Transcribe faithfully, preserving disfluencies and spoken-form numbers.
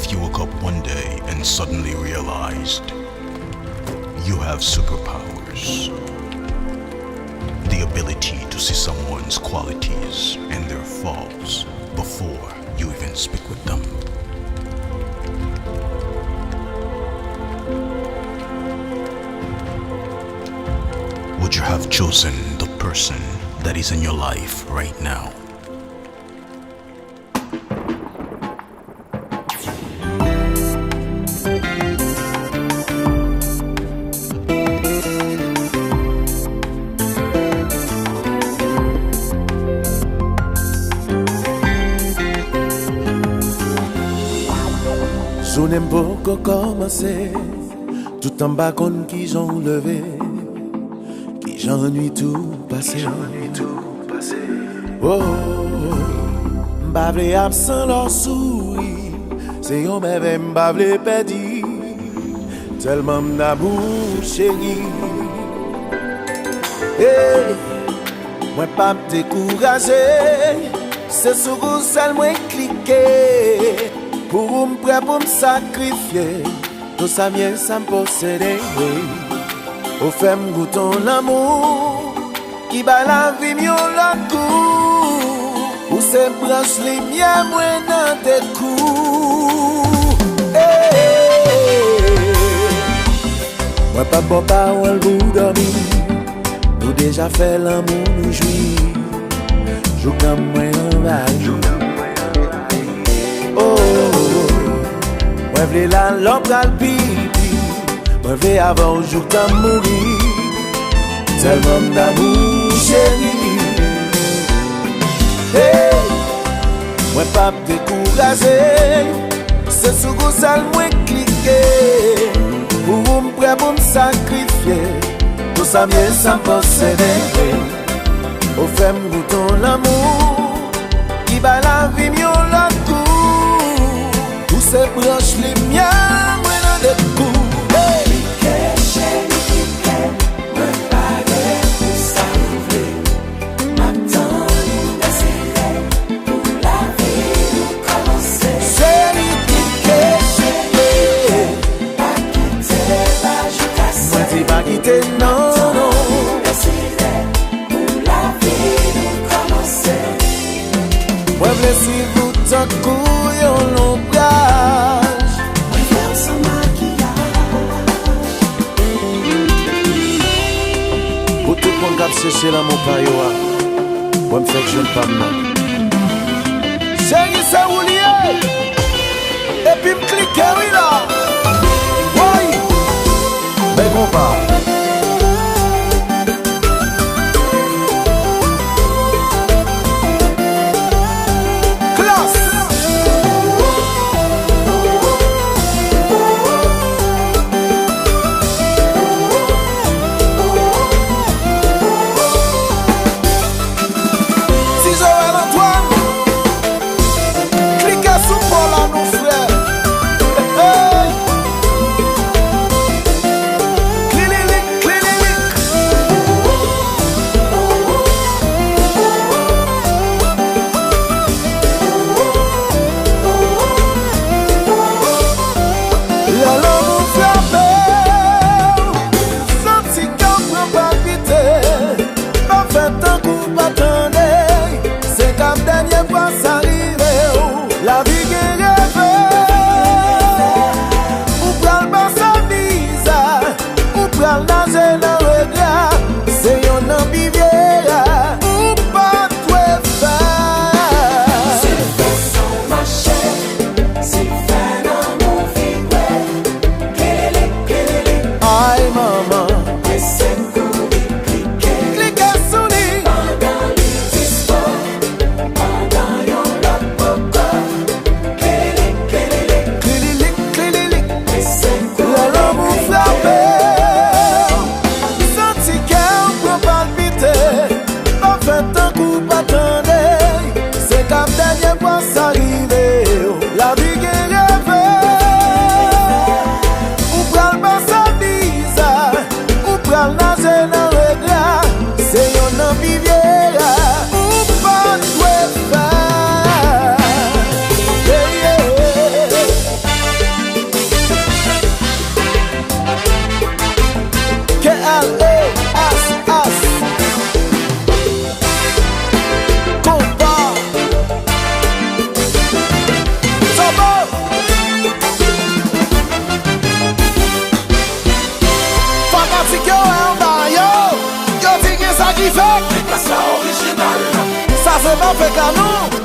If you woke up one day and suddenly realized you have superpowers, the ability to see someone's qualities and their faults before you even speak with them. Would you have chosen the person that is in your life right now? Jounen m poko kòmanse, toutan m pa konn kijan w leve, kijan nwit ou pase. Oh, m pa vle absan lè w souri. Se yon mèvèy m pa vle pèdi. Tèlman m damou w, cheri. Hey, mwen p ap dekouraje. Se sou Google mwen klike. Pou ou m prè pou m sakrifye. Tout sa m ye, sa m posede, wi. Ou fè m goute yon lanmou ki bay lavi m yon lòt gou. Ou se branch limyè mwen nan de kou. Hey! Mwen p ap ba w pawòl pou w dòmi. Nou deja fè lanmou, nou jwi. Jouk nanm mwen anvayi. Oh, mwen vle l alò pral pipi. Mwen vle avè w jouk tann mouri. Tèlman m damou w, cheri. Hey! Mwen p ap dekouraje. Se sou Google mwen klike. Pou ou m prè pou m sakrifye. Tout sa m ye, sa m posede. Ou fè m goute yon lanmou ki bay lavi m yon lòt gou. Ou se branch limyè mwen nan de kou. Hey! Klike, cheri, klike. Mwen pare pou sa ou vle. M ap tann ou deside pou lavi nou kòmanse. Cheri, klike, cheri. Pa kite, pa jouk ase. Mwen di pa kite, non, non. Tann ou deside pou lavi nou kòmanse. Mwen vle swiv ou tankou yon lonbraj. Mwen vle w san makiyaj. Pou tout moun k ap chèche lanmou pa yo a, mwen m fèk jwenn pa m nan. Cheri, se ou li ye. Epi m klike wi la. Woy! Bèl konpa. Klass! Ti Joel Antoine, klike sou pò la non frè. Hey! Klililik, klililik. Lè lanmou frape w, santi kè w pran palpite. Pa fè tankou w pa tande, se t ap dènye fwa sa rive w. Lavi gen revè, ou pral pase miza, ou pral naje nan regrè. Se yonn nan pi vye rè, ou pa dwe fè. Se fason w mache, se fè lanmou vibre. Kelele, kelele. Ay, manman. Prese kouri klike. Klike sou li. Pandan li dispo, pandan yon Sa orijinal. Sa se pa fake la non.